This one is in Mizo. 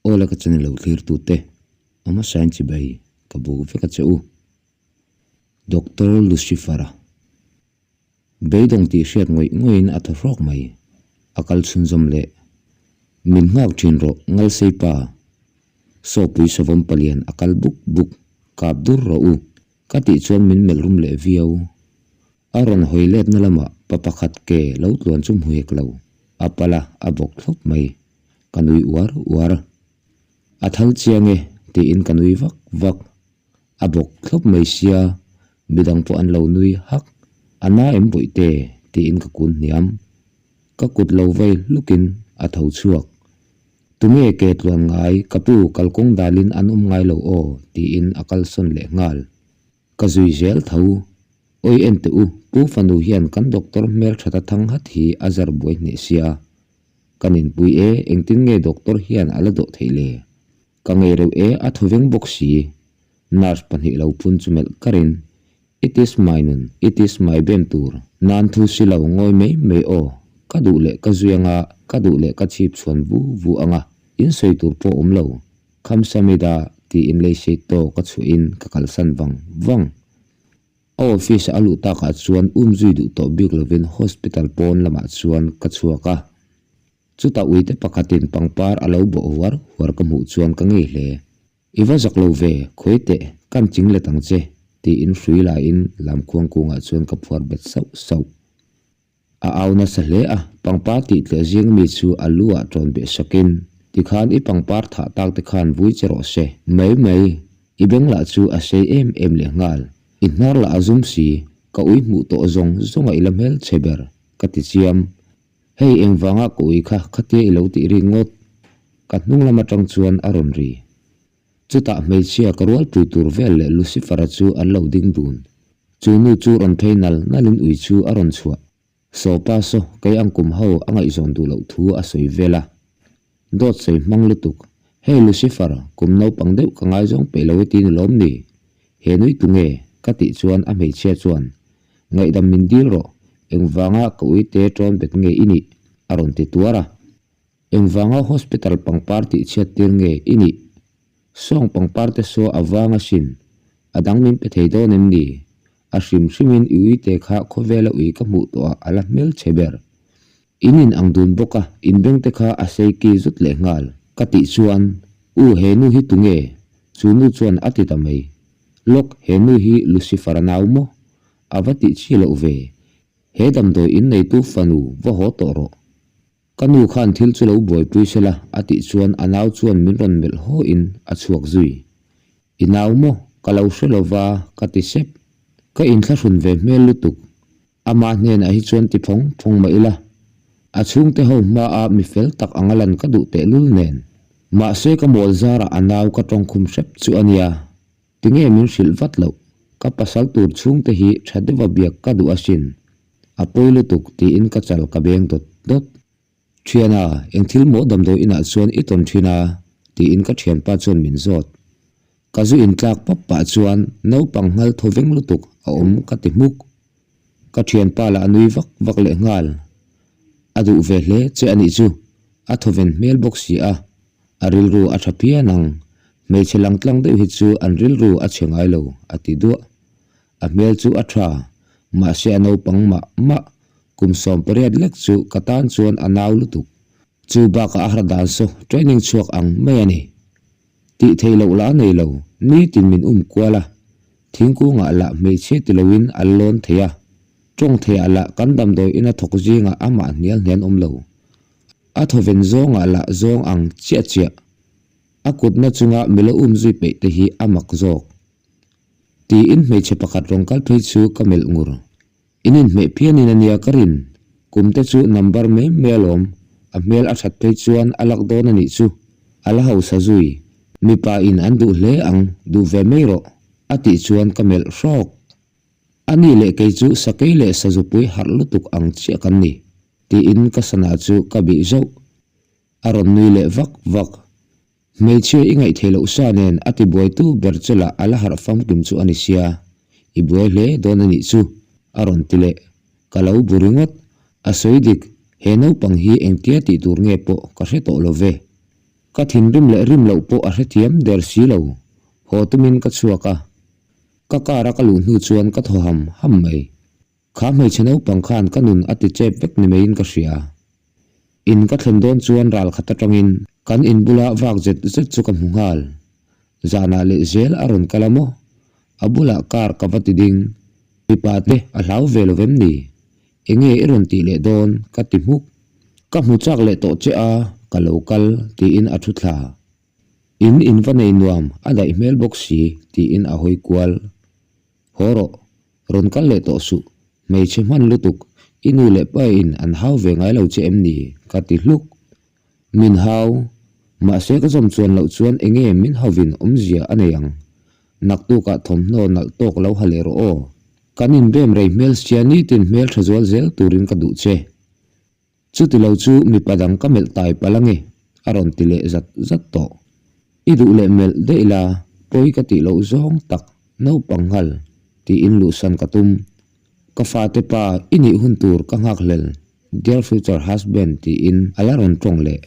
Aw le ka channel lo thlir tu te a hmasa in chibai ka buk vek a che u. Doctor Lucifer a beidawng tih hriat ngawih ngawih in a thaw hrawk mai. A kal chhunzawm leh min nghak thin rawh ngalsei pa. Sawpui savawm palian a kal buk buk kap dur rawh u ka tih chuan min melh rum leh viau. A rawn hawi letna lamah pa pakhat ke lo tluan chu hmu hek lo, a pal a, a bawk thlawp mai. Ka nui uar uar. A thal chiang e, tiin ka nui vak vak. A bawk thlawp mai sia, midang pawh an lo nui hak. A na em bawihte? tiin ka kun hniam. Ka kut lo vei hlukin a tho chhuak. Tunge ke tluan ngai, ka pu kalkawng dalin an awm ngai lo aw, tiin a kalsawn leh nghal. Ka zui zel tho. Awi en teh u, Pu Fanu hian kan doctor hmelthat a thang hat hi a zar buai hneh sia. Ka ninpui e, engtin nge doctor hian a la dawh theih le? Ka ngei reuh e, a thaw veng bawk si. Nurse pahnih lo phun chu melh karin, It is my nun, it is my bem tur. Nan thu si lo ngawi mai mai aw, ka duh leh ka zui anga, ka duh leh ka chhip chhuan vu vu anga, in sawi tur pawh awm lo. Khamsamida tiin leisei tawk a chhuahin ka kalsan vang vang. A office a luh takah chuan um zui duh tawh bik lovin hospital pawn lamah chuan ka chhuak a. Chutah uite pakhatin pangpar a lo bawh huar huar ka hmuh chuan ka ngei hle. I va zak lo ve, khawi teh, kan ching let ang che, tiin hrui laiin lamkhuang kungah chuan ka phuar bet sauh sauh. A au nasa hle a, pangpar tih tleh zing mi chu a lu ah ṭawn beh sakin, Tikhan i pangpar thah tak te khan vui che rawh se. Mai mai, i beng lah chu a sei em em leh nghal. I hnar lah a zum si, ka ui hmuh tawh zawng zawng a i la hmel che ber, ka ti chiam. Hei engvanga ka ui kha khatia i lo tih rik ngawt? Ka hnung lam aṭang chuan a rawn ri. Chutah hmeichhia ka rualpui tur vel leh Lucifer-a chu an lo ding dun. Chu nu chu rawn phei nal nalin ui chu a rawn chhuah. Sawpa saw kei ang kum ho a ngaihzawn duh loh thu a sawi vel a. Dawt sawi hmang lutuk. Hey Lucifer, kum naupang deuh ka ngaizawng peih lo i ti ni lawm ni? He nui tu nge? Ka tih chuan a hmeichhia chuan, Ngaihdam min dil rawh, engvanga ka uite ṭawn bet nge i nih? a rawn ti tuar a. Engvanga hospital pangpar tih chhiat tir nge i nih? Sawng pangpar te saw a vang asin, a dang min pe thei dawn em ni? A hrim hrimin i uite kha khawvela ui ka hmuh tawh ah a la hmel chhe ber. In in ang dun bawk a, in beng te kha a sei ki zut leh nghal. Ka tih chuan, U he nu hi tunge? Chu nu chuan a ti ta mai. Lawk, he nu hi Lucifer a nau maw? A va tih chi loh ve. He damdawi in neitu fanu va haw tawh rawh. Ka nu khan thil chu lo buaipui se la a tih chuan a nau chuan min rawn melh haw in a chhuak zui. I nau maw? Ka lo hre lo va ka ti sep. Ka inthlahrun ve hmel lutuk. Amah hnenah hi chuan ti phawng phawng mah ila. A chhungte ho hmaah mi fel tak anga lan ka duh tehlul nen. Mahse ka mawl zarah a nau ka tawngkhum hrep chu a nia. Tinge min hrilh vat loh? Ka pasal tur chhungte hi tha deuha biak ka duh asin. A pawi lutuk tiin ka chal ka beng dawt dawt. Thiana, eng thil maw damdawi inah chuan i tawn thin a? tiin ka thianpa chuan min zawt. Ka zu intlak pap pah chuan naupang nghal thaw veng lutuk a awm ka ti hmuk. Ka thianpa lah a nui vak vak leh nghal. A duh ve hle che anih chu, a thaw ven hmel bawk si a, a rilru a tha phian ang. Hmeichhe lang tlang deuh hi chu an rilru a chhe ngai lo, a ti duah. A hmel chu a tha, mahse a naupang mah mah, kum 18 lek chu ka tan chuan a nau lutuk. Chu bakah a har dan saw training chhuak ang mai a ni. Tih theih loh lah a nei lo, nitin min um kual a, thingkungah lah hmeichhia ti loin a lawn thei a, tawng theiah lah kan damdawi ina thawk zingah amah hnial hnian awm lo. A thawven zawngah lah zawng ang chiah chiah. A kutna chunga milo um zui peih te hi a mak zawk. Tiin hmeichhe pakhat rawn kal phei chu ka melh ngur. In inhmeh phianin a nia ka rin. Kum te chu number mai mai alawm. A hmel a that phei chuan a lak dawn a nih chu. A la hausa zui. Mipa in an duh hle ang, duh ve mai rawh. A tih chuan ka melh hrawk. A ni leh kei chu sakei leh sazupui harh lutuk ang chiah kan ni. Tiin ka sana chu ka bih zauh. A rawn nui leh vak vak. Hmeichhia i ngaih theih loh sa nen a ti buaitu ber che lah a la harh famkim chu a ni sia, i buai hle dawn a nih chu, a rawn ti leh. Ka lo bu ringawt, a sawi dik, he naupang hi engtia tih tur nge pawh ka hre tawh lo ve. Ka thinrim leh rim loh pawh a hrethiam der si lo. Haw tumin ka chhuak a. Ka car a ka luh hnu chuan ka thaw ham ham mai. Kha hmeichhe naupang khan ka nun a ti chep vek ni maiin ka hria. In ka thlen dawn chuan ral khat atangin kan in bula vak zet zet chu ka hmu nghal. Zanah leh zel a rawn kal a maw? A bulah car ka va ti ding. Mipa te a hlau ve lo vem ni? Enge i rawn tih leh dawn? ka ti hmuk. Ka hmu chak leh tawh che a, ka lo kal tiin a thu thla. In in va nei nuam a daih hmel bawk si tiin a hawi kual. Haw rawh, rawn kal leh tawh suh, hmeichhe hman lutuk, i nu leh pa in an hau ve ngai lo che em ni? ka ti hluk. Min hau, mahse ka zawm chuan loh chuan enge min hauvin awmzia a nei ang. Naktukah thawmhnaw nalh tawk lo ha leh rawh aw. Kan inbem rei hmel sia nitin hmel tha zual zel turin ka duh che. Chuti lo chu mipa dang ka melh tai palh ange, a rawn ti leh zat zat tawh. I duh leh melh daih la, pawi ka tih loh zawng tak, naupang nghal, tiin luhsan ka tum. Ka fate pa, i nih hun tur ka nghak hlel, dear future husband tiin a la rawn tawng leh.